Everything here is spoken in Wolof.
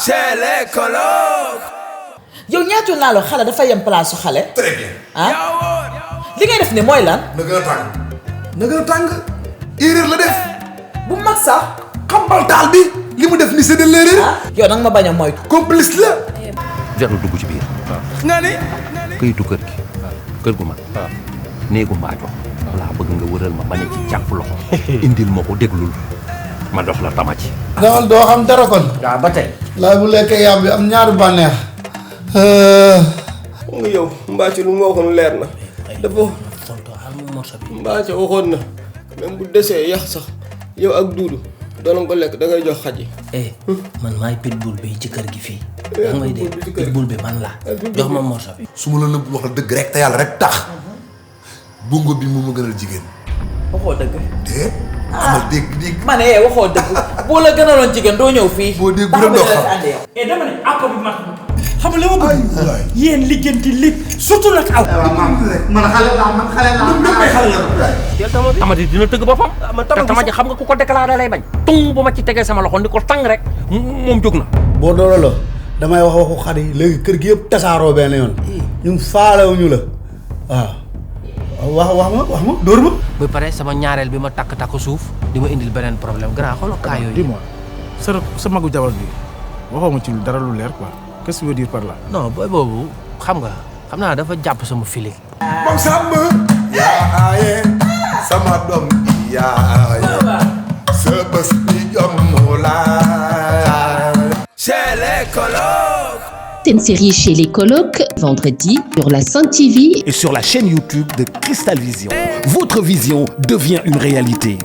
chez les colocs. yow ñaata yoon laa la xale dafa yem place su xale. très bien. li ngay def ne mooy lan. na gën a tàng. na gën a tàng. erreur la def. bu mag sax. xambal taal bi. li mu def ni c'est de l'erreur. yow nag ma bañ a moytu. complice la. jarul dugg ci biir. nga ni. këyitu kër gi. kër gu mag. néegu mbaajo. laa bëgg nga wëral ma ba ne ci jàpp loxo. indil ma ko déglul. ma dox la tama ci. dawal doo xam dara kon. waaw ba tey. laay bu lekkee yàpp bi am ñaari bànneex. nga yow Mbacke lu mu waxoon leer na. dafa Mbacke waxoon na même bu desee yax sax yow ak Duudu doon ko lekk da ngay jox xaj yi. man maay pitbull bi ci kër gi fii. yaa ngi dégg pitbull bi man la jox ma morso bi. su ma la nëbb wax la dëgg rek te yàlla rek tax. bungo bi moom ma gënal jigéen. waxoo dëgg. déet. amal dégg. ma ne waxoo dëgg boo la gënaloon jigéen doo ñëw fii. boo dégg rek doo xam. dama ne àpp bi mat xam nga li ma bëgg yéen liggéenti lépp surtout nag aw. man xale laa. tamati dina tëgg boppam. te tamati xam nga ku ko déclaré lay bañ. tung bu ma ci tegee sama loxo ni ko tàng rek moom jóg na. boo dooleloo damay wax waxu xar yi léegi kër gi yëpp tasaaroo benn yoon. ñun faalewuñu la waaw. wax ma dóor ma. ba pare sama ñaareel bi ma takk suuf di ma indil beneen problème grand xoolal kaa yooyu. dis-moi sa magu jabar bi waxoo ma ci dara lu leer quoi qu'est-ce que tu veux dire par là. non booy boobu xam naa dafa jàpp sama feeling. moom sàmm. yaaye sama doom yaaye sa bés bi jomm laa. chez les colocs. C'est une série chez les colocs, vendredi, sur la Sen TV et sur la chaîne YouTube de Cristal Vision. Votre vision devient une réalité.